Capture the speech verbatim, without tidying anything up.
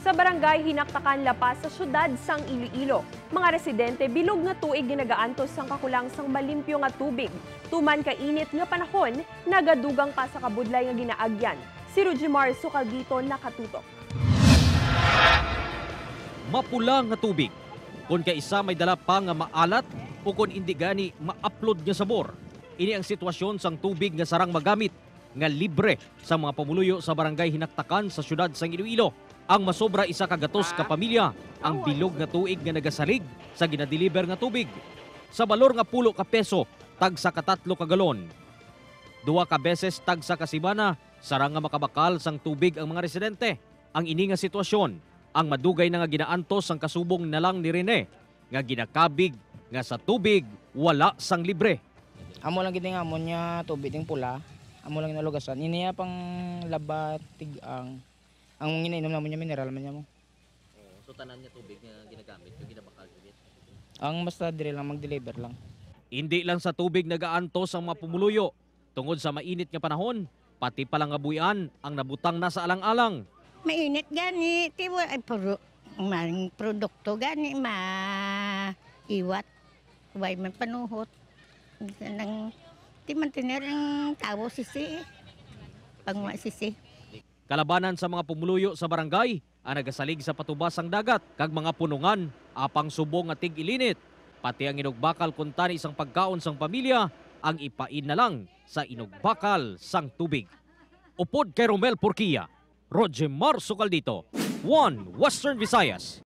Sa barangay Hinaktakan, La Paz, sa siyudad sang Iloilo, mga residente bilog nga tuig ginagaantos sang kakulang sang malimpyo nga tubig. Tuman ka init nga panahon, nagadugang pa sa kabudlay nga ginaagyan. Si Rujimar Sukaldito nakatutok. Mapula nga tubig. Kon kaisa may dala pa nga maalat o kon indi gani maaplod nga sabor. Ini ang sitwasyon sang tubig nga sarang magamit nga libre sa mga pumuluyo sa barangay Hinaktakan sa siyudad sang Iloilo. Ang masobra isa ka gatos ka pamilya ang bilog nga tuig nga nagasalig sa ginadeliver nga tubig sa balor nga pulo ka peso tagsa ka tatlo ka galon. Duha ka beses tagsa ka semana, sarang nga makabakal sang tubig ang mga residente. Ang ini nga sitwasyon ang madugay na nga ginaantos sang kasubong na lang ni Rene nga ginakabig nga sa tubig wala sang libre. Amo lang gid ang amon nga tubig ding pula. Amo lang ginalugasan. Iniya pang laba, tig-ang. Ang ginainom namon niya mineral man niya mo. Oo. So tanan nga tubig nga ginagamit yung ginabakal unit. Ang basta diri lang mag-deliver lang. Indi lang sa tubig nagaantos ang mga pumuluyo tungod sa mainit nga panahon, pati palangabuy-an ang nabutang na sa alang-alang. Mainit gani, ti wa ay puro man produkto gani maiwat. Way man panuhot. Nang ti mantener ang tawo sisi. Pangwa sisi. Kalabanan sa mga pumuluyo sa barangay ang nagasalig sa patubas sang dagat kag mga punungan apang subong nga tig-ilinit. Pati ang inugbakal kuntani sang pagkaon sang pamilya ang ipain na lang sa inugbakal sang tubig. Upod kay Romel Porquia, Roger Marso Caldito, One Western Visayas.